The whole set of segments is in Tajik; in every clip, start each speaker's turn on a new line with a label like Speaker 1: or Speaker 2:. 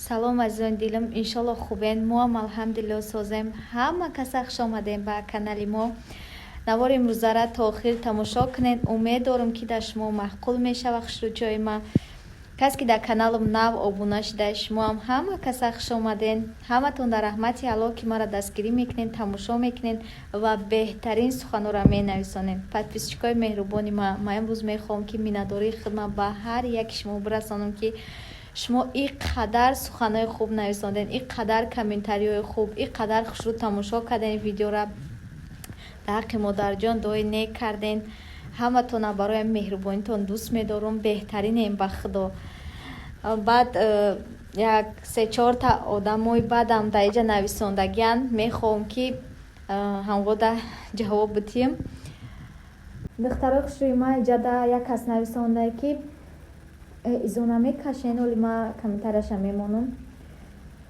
Speaker 1: Салом, азизони дилам, иншолло, хубен. Моам, алҳамдулилло, созем. Ҳама каса хуш омадем ба канали мо. Навори имрӯзара то охир тамошо кунед. Умед дорам, ки дар шумо маъқул мешава. Хушрӯчои ма, кас ки дар каналам нав обуна шуда, шумоам ҳама каса хуш омаден. Ҳаматон дар раҳмати Аллоҳ, ки маро дастгирӣ мекунед, тамошо мекунед ва беҳтарин суханҳоро менависонед. Подписчикои меҳрубони ма, ман имрӯз мехоҳам, ки миннатдории худма ба ҳар яки шумо бирасонам, ки шумо ин қадар суханҳои хуб нависондед, ин қадар комментариҳои хуб, ин қадар хушрӯ тамошо кардем видеора, дар ҳаққи модарҷон дуои нек карден. Ҳаматона барои меҳрубонитон дӯст медорам. Беҳтаринем, ба Худо. Баъд як се чорта одамои бадам дар иҷа нависондагиянд, мехоҳам, ки ҳамвода ҷавоб бидиҳем. Духтарои хушрӯи ма, иҷада як кас нависондае, ки изо намекашен. Оли ма комментарияша мемонам.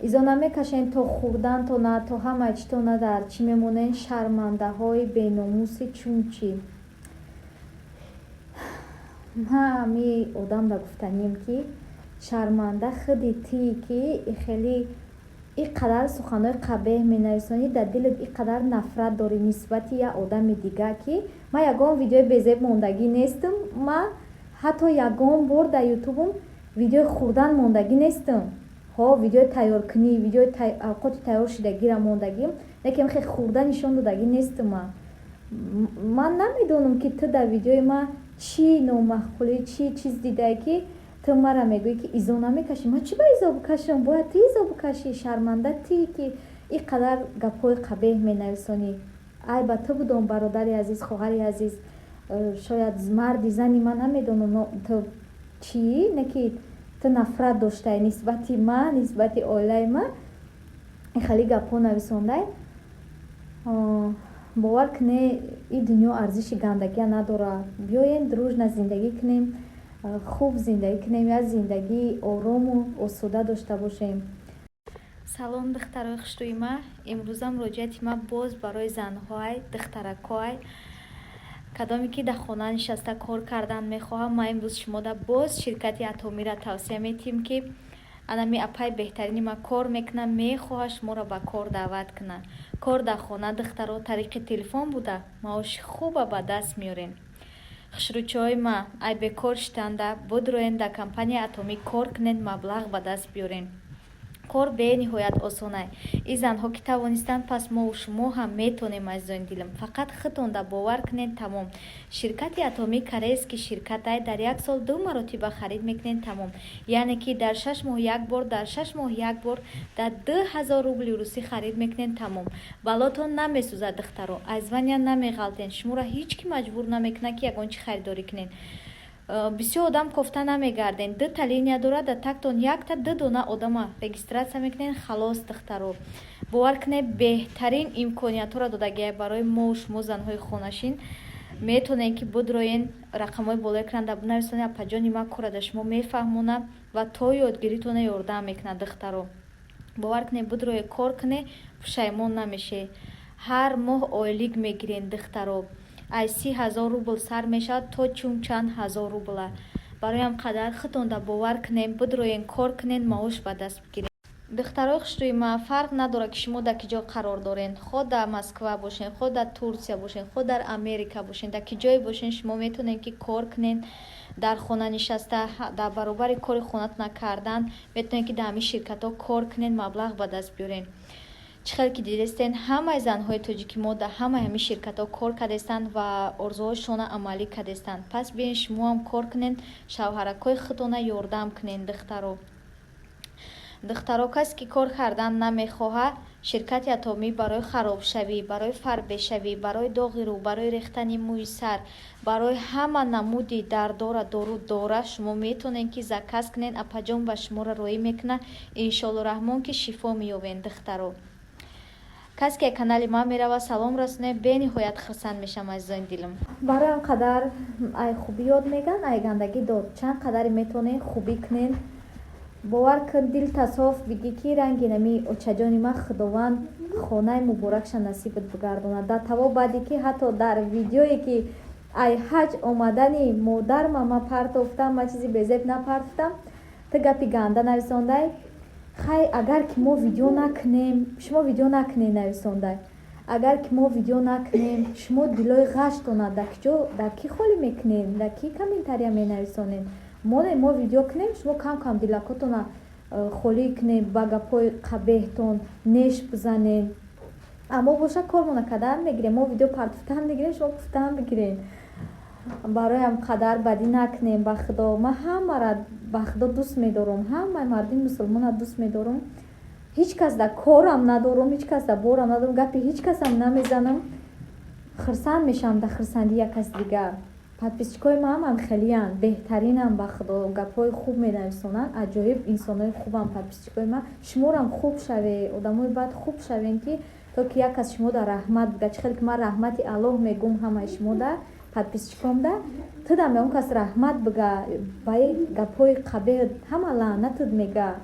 Speaker 1: Изо намекашен, то хӯрдантона, то ҳамаи читона дар чӣ мемонен, шармандаҳои беномуси чун чӣ. Ма ами одамра гуфтанием, ки шарманда худи тие, ки хеле ин қадар суханҳои қабеҳ менависонӣ, дар дилат ин қадар нафрат дорӣ нисбати як одами дигар, ки ман ягон видеои безеб мондагӣ нестам. Ман ҳатто ягон бор дар Ютубам видеои хӯрдан мондагӣ нестам. Ҳо, видеои тайёркунӣ, видеои авқоти тайёр шудагиро мондагим, лекин хе хӯрда нишон додагӣ нестам. Ман намедонам, ки ту дар видеои ман чӣ номаъқулӣ, чӣ чиз дидае, ки ту мара мегӯӣ, ки изо намекашӣ. Ман чӣ ба изо бикашам? Бояд ту изо бикашӣ. Шарманда тие, ки ин қадар гапҳои қабеҳ менависонӣ. Ай ба ту будом, бародари азиз, хоҳари азиз, шояд марди, зани, ман намедонам ту чӣ, не ки ту нафрат доштаи нисбати ман, нисбати оилаи ман хеле гапҳо нависондай. Бовар кунед, ин дунё арзиши гандагия надорад. Биёем, дружно зиндагӣ кунем, хуб зиндагӣ кунем, як зиндагии орому осуда дошта бошем. Салом, духтарои хушрӯи ма. Имрӯза муроҷиати ма боз барои занҳоай, духтаракҳоай, кадоме ки дар хона нишаста кор кардан мехоҳам. Ман имрӯз шумода боз ширкати Атомиро тавсия метиҳем, ки анами апай беҳтарини ма кор мекунад, мехоҳад шуморо ба кор даъват кунад. Кор дар хона, духтаро, тариқи телефон буда, маоши хуба ба даст меорем. Хушрӯчиҳои ма, ай бекор шитанда будроен, дар компанияи Атомӣ кор кунед, маблағ ба даст биёрен. Кор бениҳоят осонай. Ин занҳо ки тавонистанд, пас мову шумо ҳам метонем, азизони дилам. Фақат худтонда бовар кунед, тамом. Ширкати Атомӣ корейский ширкатай. Дар як сол ду маротиба харид мекунед, тамом. Яъне ки дар 6 моҳ як бор, дар 6 моҳ як бор дар 2000 рубли русӣ харид мекунед, тамом. Балотон намесӯзад, духтаро, аз звания намеғалтен. Шуморо ҳеҷ ки маҷбур намекунад, ки ягон чӣ харидорӣ кунед. Бисёр одам кофта намегарден. Дута линия дорад, дар тактон якта ду дона одама регистрация мекунед, халос. Духтаро, бовар кунед, беҳтарин имкониятҳоро додагия барои мову шумо, занҳои хонашин. Метавонед, ки будроен, рақамҳои болои экран бинависонед. Апаҷони ма кора дар шумо мефаҳмонад ва то ёдгиритона ёрдам мекунад. Духтаро, бовар кунед, будрое, кор кунед, пушаймон намешед. Ҳар моҳ ойлик мегирен, духтаро, аз 30 000 рубл сар мешавад то чун чанд ҳазор рубла. Барои қадар худтонда бовар кунед, бидроен, кор кунед, маош ба даст бигиред. Духтарои хушрӯи ма, фарқ надорад, ки шумо дар ки ҷо қарор доред, хоҳ дар Москва бошед, хоҳ дар Турсия бошед, хоҳ дар Америка бошед, дар ки ҷое бошед, шумо метавонед, ки кор кунед дар хона нишаста. Дар баробари кори хонатона кардан метавонед, ки дар ҳамин ширкатҳо кор кунед, маблағ ба даст биёред. Чӣ хел ки дидестен, ҳамаи занҳои тоҷики мо дар ҳамаи ҳамин ширкатҳо кор кардестанд ва орзуҳошонро амалӣ кардестанд. Пас биёен, шумоам кор кунед, шавҳаракҳои худтона ёрдам кунед, духтаро. Духтаро, касе ки кор кардан намехоҳад, ширкати Атомӣ барои харобшавӣ, барои фарбешавӣ, барои доғи рӯ, барои рехтани мӯи сар, барои ҳама намуди дардора дору дора. Шумо метавонед, ки заказ кунед, апаҷон ба шуморо роҳӣ мекунад. Иншоалло раҳмон, ки шифо меёбед. Духтаро, касе ки канали ман меравад, салом расонед, бениҳоят хурсанд мешавам, азизони дилам. Барои он қадар ай хубӣ ёд меган, ай гандагӣ дод. Чанд қадаре метавонед, хубӣ кунед. Бовар кун, дилта соф бигӣ, ки ранги нами очаҷони ман, Худованд хонаи муборакша насибат бигардонад. Дар таво баъде ки ҳатто дар видеое ки ай ҳаҷ омадани модарма ма партофтам, ма чизи безеб напартофтам, ту гапи ганда нависондай. Хай, агар ки мо видео накунем, шумо видео накунед, нависондай. Агар ки мо видео накунем, шумо дилои ғаштона дар киҷо, дар кӣ холӣ мекунед, дар кӣ комментария менависонед? Монем, мо видео кунем, шумо кам кам дилакотона холӣ кунед, ба гапҳои қабеҳтон неш бизанед. Аммо боша, кормона кардан мегирем, мо видео партофтан мегирем, шумо гуфтан бигирем. Бароям қадар бадӣ накунем. Ба Худо, ман ҳамаро, ба Худо, дӯст медорам, ҳамаи мардуми мусулмонро дӯст медорам. Ҳеҷ кас дар корам надорам, ҳеҷ кас дар борам надорам, гапи ҳеҷ касам намезанам. Хурсанд мешавам дар хурсандии як каси дигар. Подписчикои ман ҳамам хелиянд, беҳтаринам, ба Худо, гапҳои хуб менависонанд, аҷоиб инсонои хубам подписчикои ман. Шуморам хуб шавед, одамои бад хуб шавем, ки то ки як кас шумо дар раҳмат бига. Чӣ хеле ки ман раҳмати Аллоҳ мегӯм ҳамаи шумода, подписчикомда, тудам он кас раҳмат бига. Ба гапҳои қабеҳ ҳама лаънатат мега.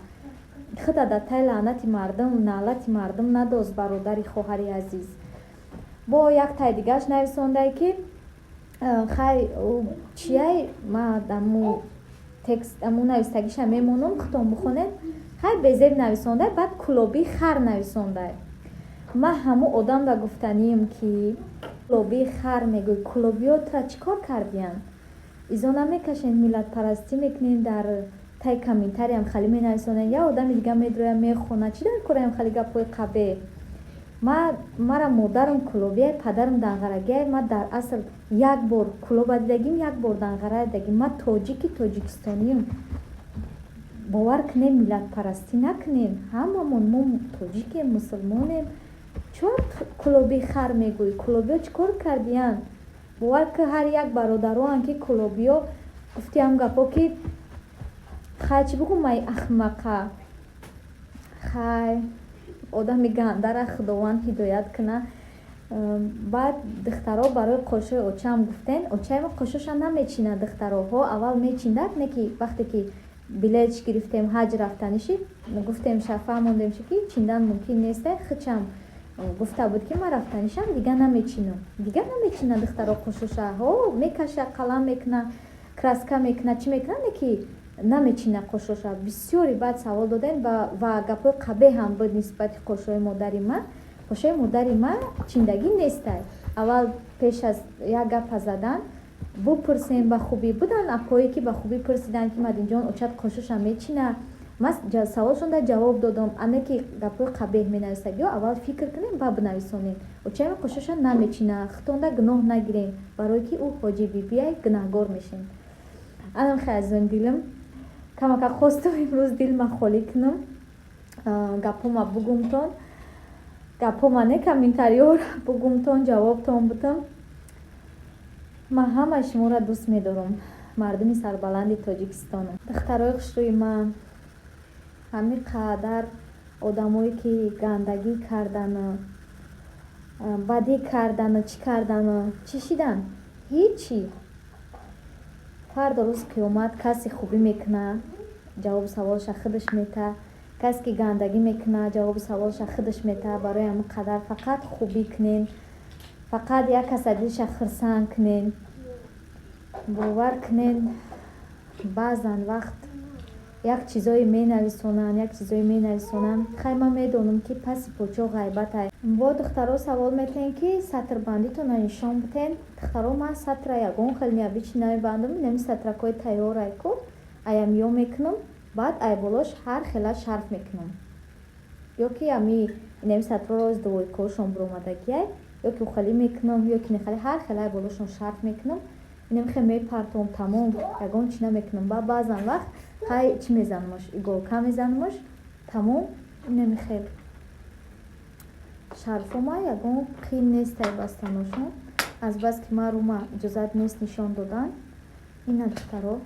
Speaker 1: Худа дар тай лаънати мардум, наълати мардум надоз, бародари, хоҳари азиз. Бо як тай дигааш нависондае, ки хай, чияй, ма даму текст, аму навистагиша мемонам, худтон бихонед. Хай, безеб нависондай, баъд кулобии хар нависондай. Ман ҳамун одамра гуфтанием, ки кулобии хар мегӯй, кулобиё тура чӣ кор кардиянд? Изо намекашед, миллатпарастӣ мекунед, дар таи комментариям хали менависонед. Як одами дига медроя, мехонад, чӣ дар кораям хали гапҳои қабеҳ? Мара модарам кулобияй, падарам данғарагиай. Ман дар асл як бор кулоба дидагим, як бор данғара дидагим. Ман тоҷики тоҷикистониюм. Бовар кунем, миллатпарастӣ накунем. Ҳамамон мо тоҷикем, мусулмонем. Чор кулобии хар мегӯӣ? Кулобиё чӣ кор кардиянд? Бовар ки, ҳар як бародароанд, ки кулобиё гуфтиам гапҳо, ки хай, чӣ бугум, ай ахмақа. Хай, одами гандара Худованд ҳидоят куна. Баъд, духтаро, барои қошои очаам гуфтен. Очаи ма қошоша намечинад, духтароҳо. Аввал мечиндад, не ки вақте ки билетш гирифтем, ҳаҷ рафтаниши, гуфтем, фаҳмондем, ки чиндан мумкин несте. Хичам гуфта буд, ки ман рафтанишам дига намечинам. Дига намечина, духтаро, қошоша. Ҳо, мекаша, қалам мекуна, краска мекуна, чӣ мекуна, не ки намечина қошоша. Бисёре баъд савол додем ва гапҳои қабеҳ ҳам буд нисбати қошои модари ман. Қошои модари ман чиндагӣ нестай. Аввал пеш аз як гапа задан бупурсем ба хубӣ. Буданд апое, ки ба хубӣ пурсиданд, ки Мадинҷон, очат қошоша мечина? Ман саволшонда ҷавоб додам. Ане ки гапҳои қабеҳ менависад, ё аввал фикр кунем, баъд бинависонем. Очаи ман қошоша намечина, хитонда гуноҳ нагирем, барое ки ӯ ҳоҷи бибиай, гунаҳгор мешем. Анам хай, азизони дилам, камака хостум имрӯз дилма холӣ кунам, гапҳома бугумтон, гапҳома не, комментариёро бугумтон, ҷавобтон бутам. Ман ҳамаи шуморо дӯст медорам, мардуми сарбаланди Тоҷикистонам. Духтарои хушрӯи ман, ҳамин қадар одамое ки гандагӣ кардану бадӣ кардану чӣ кардану, чӣ шидан? Ҳичи. Фардо рӯзи қиёмат касе хубӣ мекуна, ҷавоби саволаша худаш мета, касе ки гандагӣ мекуна, ҷавоби саволаша худаш мета. Барои ҳамин қадар фақат хубӣ кунен, фақат як каса дилша хурсанд кунен. Бовар кунен, баъзан вақт як чизое менависонанд, як чизое менависонанд. Хай, ман медонам, ки паси почо ғайбатай. Бо духтаро савол метиҳем, ки сатрбандитонро нишон битен. Духтаро, ман сатра ягон хел необычный намебандам. Инами сатракҳои тайёрай ку, аямиё мекунам, баъд ай болош ҳар хела шарф мекунам. Ё ки ами инами сатроро аз двойкаҳошон буромадагиай, ё ки ухалӣ мекунам, ё ки нехалӣ, ҳар хела ай болошон шарф мекунам. Инами мепартом, тамом, ягон чӣ намекунам. Баъд баъзан вақт хай, чӣ мезанамаш, иголка мезанамаш, тамом. Инами хел шарфома ягон қин нестай бастаношон, азбаски ман рума иҷозат нест нишон додан. Ина, духтаро,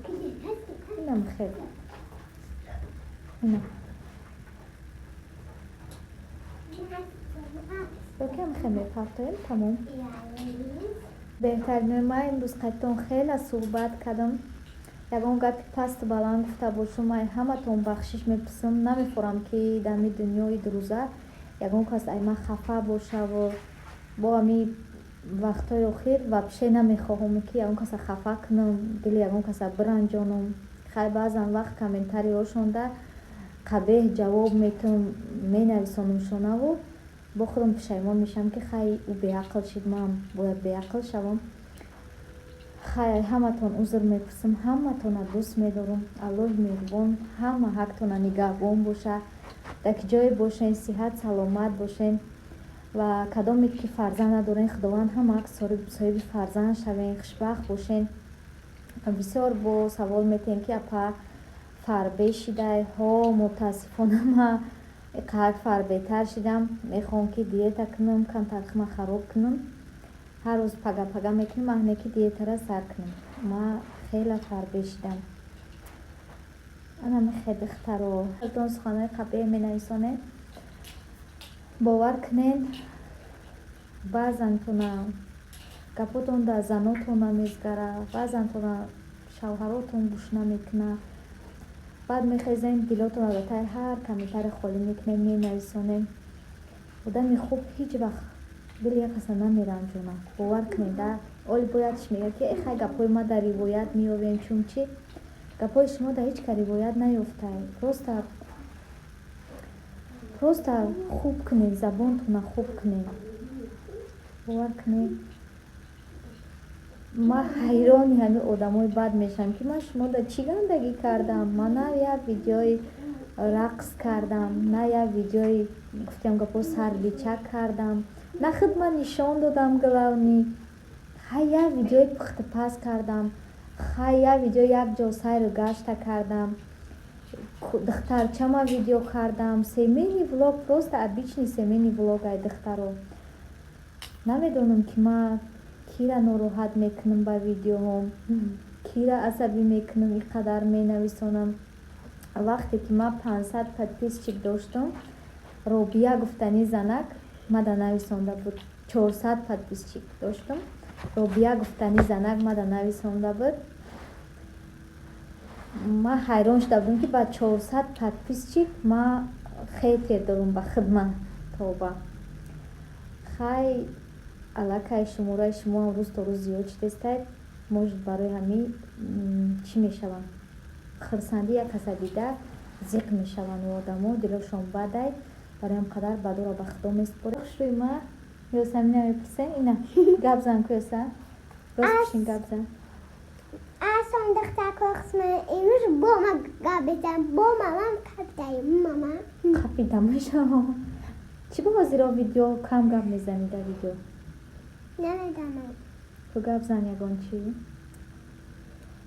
Speaker 1: инам хел, ина, ёкам хел мепартоем, тамом. Беҳтаринои ман, имрӯз қайтон хеле суҳбат кардам. Ягон гапи пасту баланд гуфта бошум, ай ҳаматон бахшиш мепурсам. Намефорам, ки дар ами дунёи дурӯза ягон кас ай ман хафа бошаву. Бо ами вақтҳои охир вообще намехоҳам, ки ягон каса хафа кунам, дили ягон каса биранҷонам. Хай, баъзан вақт комментариҳошонда Қабеҳ ҷавоб метум, менависонумшонаву бо худам пушаймон мешавам, ки хай, ӯ беақл шид, ман бояд беақл шавам. Хай, ҳаматон узр мепурсам, ҳаматона дӯст медорам. Аллоҳи меҳрубон ҳама ҳақтона нигаҳбон боша. Дар ки ҷое бошен, сиҳат саломат бошен ва кадоме ки фарзанд надорен, Худованд ҳама ҳақ соҳиби фарзанд шавен, хушбахт бошен. Бисёр бо савол метиҳем, ки апа, фарбе шидай? Ҳо, мутаассифона, ма қаҳр фарбетар шидам. Мехоҳам, ки диета кунам, камтар хма хароб кунам. Ҳар рӯз пага пага мекунем, аҳне ки диетара сар кунем. Ма хеле фарбе шидам. Ана мехе, духтаро, суханҳои қабеҳ менависонед, бовар кунед, баъзантона гапотон дар занотон намезгара, баъзантона шавҳаротон гӯш намекунад. Баъд мехезем, дилотонро дар таи ҳар комментарий холӣ мекунем, менависонем. Одами хуб ҳеҷ вақт дили як каса намеранҷонад, бовар кунед. Да оли бояд чӣ мегӯяд, ки эхай, гапҳои ма дар ривоят меёвем. Чун чӣ гапҳои шумо дар ҳеҷ ка ривоят наёфтай. Просто хуб кунед, забонтона хуб кунед. Бовар кунед, ман ҳайрони ҳамин одамои бад мешавам, ки ман шумо дар чӣ гандагӣ кардам? Ман на як видеои рақс кардам, на як видеои, гуфтем, гапҳо сарбичак кардам, на худ ман нишон додам. Главный, хай, як видеои пухтупаз кардам, хай, як видео як ҷо сайру гашта кардам, духтарчама видео кардам, семейный влог, просто обычный семейный влог. Ай духтаро, намедонам, ки ман кира нороҳат мекунам ба видеоҳом, кира асабӣ мекунам, ин қадар менависонам. Вақте ки ман 500 подписчик доштам, Робия гуфтани занак мада нависонда буд. 400 подписчик доштам, Робия гуфтани занак мада нависонда буд. Ман ҳайрон шуда будам, ки ба 400 подписчик ман хейтер дорум ба хидмат. Тоба, хай, аллакай шумораи шумоам рӯз то рӯз зиёд шудестад. Может, барои ҳамин чӣ мешаванд, хурсандӣ як каса дида зиқ мешаванд одамо, дилошон бадай. Барои ҳам қадар бадоро ба Худо месупорем. Хушрӯи ма Ёсамина мепурсем. Ина гап зан ку, Ёса, рост бишин, гап зан.
Speaker 2: Асон, духтарко, қисман имрӯз бо ма гап безан, бо мамам қапидаем, мама.
Speaker 1: Қапида мешавам. Чӣ ба ҳозиро видео кам гап мезанӣ дар видео?
Speaker 2: Намедонам.
Speaker 1: Ту гап зан ягон чӣ.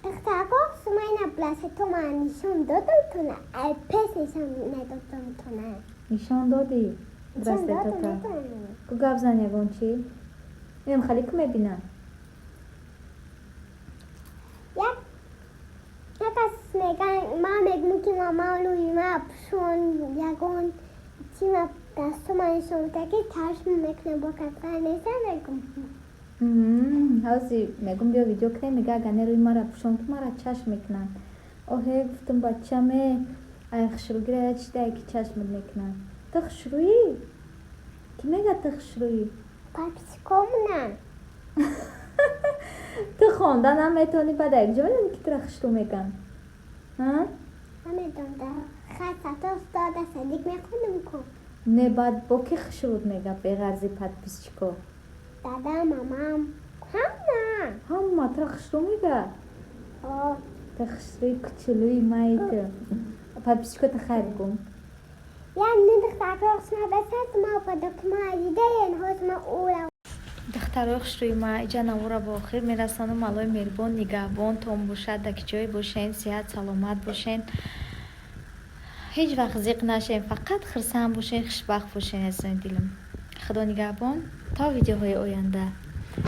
Speaker 2: Духтарко, қисман браслето ман нишон додам туна, пес нишон надодам туна.
Speaker 1: Нишон додӣ браслетота. Ку гап зан ягон чӣ. Инам хеле ку мебинам.
Speaker 2: Як кас меган, ман мегӯм, ки мама, рӯи ма пушон, ягон чи ма дасту ма нишон буда, ки тарсм мекунам, бо каса неста мегӯм.
Speaker 1: Ҳози мегӯм, биё видео кунем, мега, агар не рӯи мара пушон, ки мара чашм мекунанд. Оҳе, гуфтам, бачаме, ай хушрӯгира я чидае, ки чашмат мекунанд? Ту хушрӯӣ? Кӣ мега ту хушрӯӣ?
Speaker 2: Подписчикомунам.
Speaker 1: Ту хонда наметавонӣ, баъд як ҷо медонӣ, ки тура хушрӯ мегӯянд?
Speaker 2: Намедонам, хасато устода садик мехондам ку.
Speaker 1: Не, баъд бо ки хушрӯд мега, беғарзи подписчико?
Speaker 2: Дадам, мамам, ҳама.
Speaker 1: Ҳама тура хушрӯ мега? Ту хушрӯи кучулӯи маи ту. Подписчико та хайр гум.
Speaker 2: Як духтарко қисма бесад ма падокма дидаен ҳоз ма ура.
Speaker 1: Духтарои хушрӯи ма, иҷа навора ба охир мерасонам. Аллои меҳрубон нигаҳбонтон бошад. Дар ки ҷое бошен, сиҳат саломат бошен, ҳеҷ вақт зиқ нашен, фақат хурсанд бошен, хушбахт бошен. Азизони дилам, Худо нигаҳбон, то видеоҳои оянда.